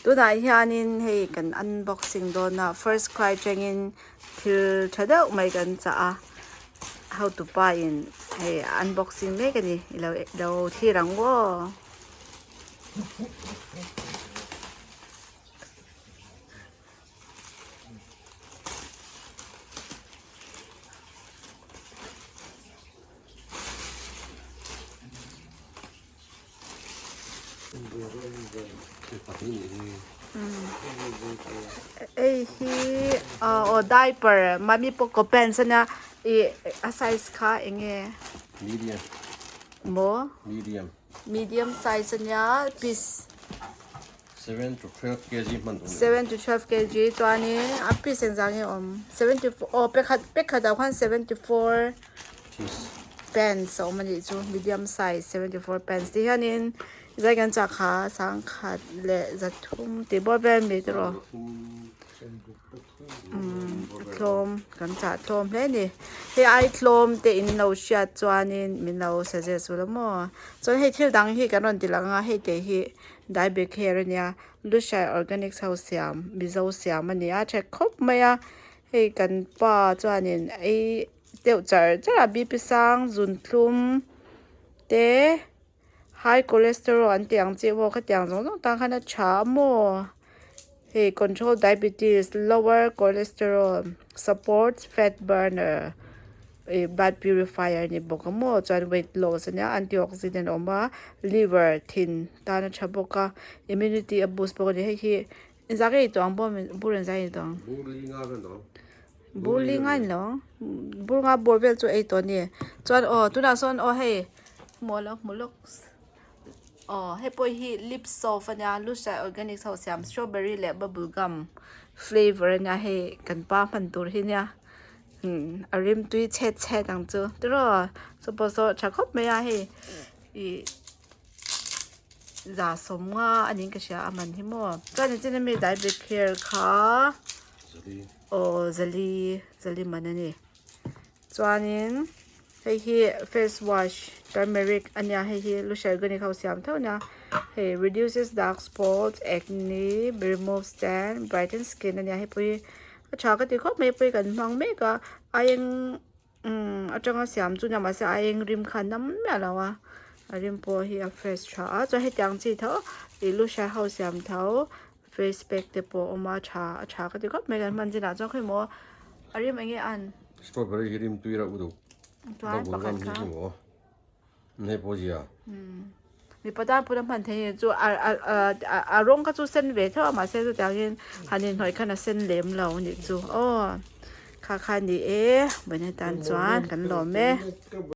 Tunah hianin hei kan unboxing dawn a first cry tangin thil tha deuh mai kan chah a hotupa in hei unboxing mek a ni ilo ilo thlir ang aw. Hei hi aw diaper mummy poco pants ania ih a size kha eng nge medium maw medium medium size ania piece 7 to 12 kg hman tur 7 to 12 kg chuanin a piece engzah nge awm 74 aw pakhat pakhat ah khan 74 piece pants a awm anih chu medium size 74 pants ti hianin zai kan chah kha sangkhat leh zathum tih bawr vel a ni tiraw umm tlawm kan chah tlawm hle a ni hei ai tlawm te in lo hriat chuanin min lo suggest ula maw chuan hei thil dang hi kan rawn ti lang a hei te hi dai bag hair ania lushai organics ho siam mizo siam a ni a tha khawp mai a hei kan pa chuanin ei deuh char char a bp sang zunthlum te high cholesterol an tih ang chi pawh khatiang zawng zawng tan khan a tha a maw hei control diabetes lower cholesterol supports fat burner ih blood purifier a ni bawk a maw chuan weight loss ania antioxidant a awm a liver thin tan a tha bawk a immunity a boost bawk a ni hei hi engzah nge i tuang bawm bur engzah nge i tuang bur li nga ni lo bur nga bawr vel chu ei tawh a ni chuan aw tunah sawn aw hei hmuh alo hmu lawk aw hei pawh hi lip soap ania lushai organics ho siam strawberry leh bubble gum flavour ania hei kan pa hman tur hi nia umm a rim tui chhet chhet ang chu tiraw suppose saw tha khawp mai a hei ih za sawm nga a niin ka hria a man hi maw chuan nichin ami dai bag hair kha aw zali zali man a ni chuanin hei hi face wash turmeric a nia hei hi lushai organic ho siam tho a nia hei reduces dark spots acne removes tan brightens skin a nia hei pawh hi a tha ka ti khawp mai hei pawh hi kan hmang mek a aieng umm atanga siam chu nia mahse aieng rim kha a nam miah lo a a rim pawh hi a fresh tha a chuan hetiang chi tho ih lushai ho siam tho face pack te pawh a awm a tha a tha ka ti khawp mai kan hman chinah chuan khawimaw a rim eng nge an strawberry hi rim tui reuh duh chuan bubble pakhat gum hi kha maw hei pawh zia mipa tan pawh a hman theih a ni chu a a a a rawng kha chu sen ve theuh a mahse chutiangin han inhnawih khan a sen lem lo a nih chu aw kha kha a ni e vawiin atan chuan kan lawm e.